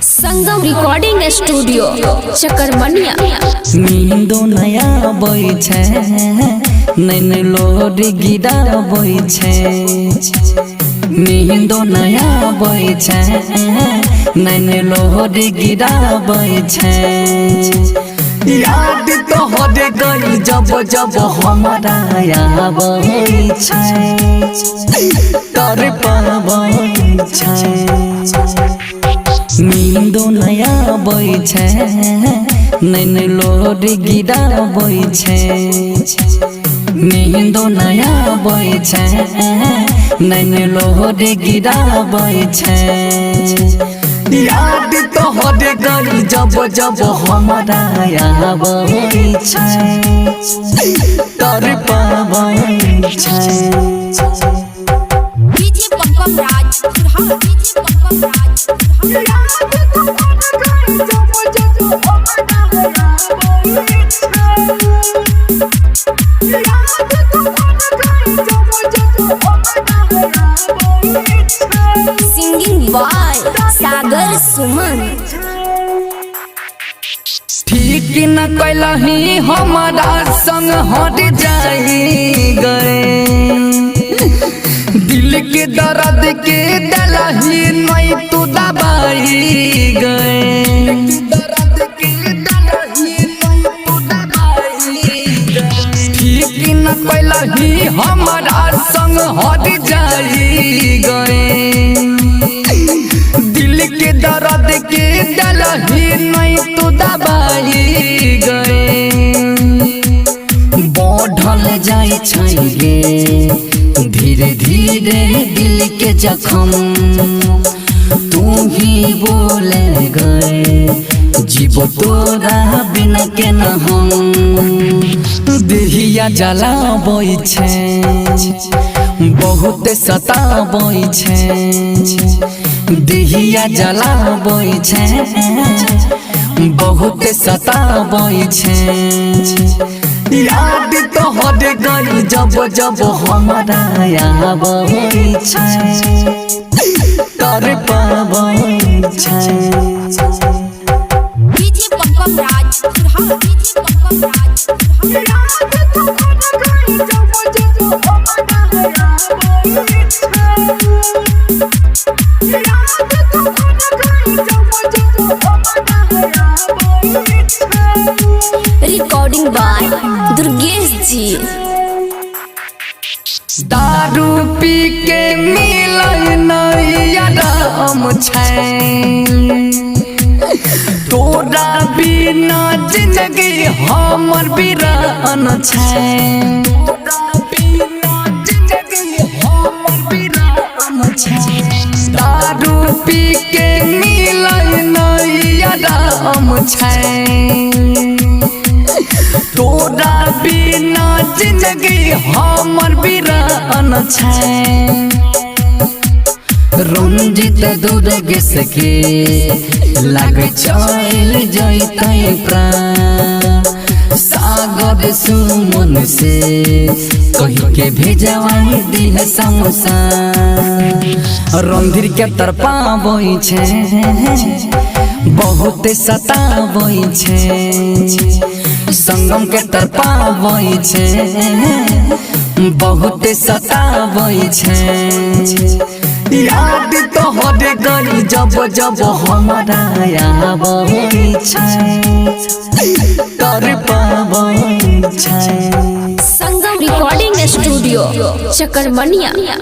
संगम recording studio चकरमनिया। नींदो नया आबै छै, नैन लोड गिराबै छै। नींदो नया आबै छै, नैन लोड गिराबै छै। याद तोहर गई जब जब हमरा आबै छै, तर पाबै छै। नींदो नया आबै छै, नैन लोड गिराबै छै। नींदो नया आबै छै, नैन लोड गिराबै छै। याद तोहर गई जब जब हमरा आबै छै, तर पाबै छै। डीजे पंपम राज सुरहा, डीजे पंपम राज सुरहा। Singing by Sagar Suman. ठीक न कैलही हमारा संग हट जाई गए, दिल के दर्द के दलही नहीं तू दबाई गए। ठीक न कैलही हमारा संग हट जाई गए, दिल के दर्द के दलही नहीं तू दबाई गए। बढ़ल जाय छै गे धीरे धीरे दिल के जखम, तू ही बोले गए जीवो तोरा बिना के न हम। देहिया जलाबै छै, बहुत सताबै छै। देहिया जलाबै छै, बहुत सताबै छै। याद तोहर गई जब जब हमरा आबै छै, तर पाबै छै। डीजे पंपम राज सुरहा, डीजे पंपम राज सुरहा। Recording by Durgesh ji. दारू पी के मिलै नहीं आराम छै, तोरा बिना जिंदगी हमर बिरान छै। तोरा बिना जिंदगी हमर बिरान छै। दारू पी के मिलै नहीं आराम छै, तोरा बिना जिंदगी हमर बिरान छै। रंजित दुर्गेश के लग चल जैतै प्राण, सागर सुमन से कही के भेजवाई दिह समोसा। रणधीर के तरपाबै छै, बहुत सताबै छै। संगम के तरपाबै छै, बहुत सताबै छै। याद तोहर गई जब जब हमरा आबै छै, तर पाबै छै। संगम रिकॉर्डिंग स्टूडियो चकरमनिया।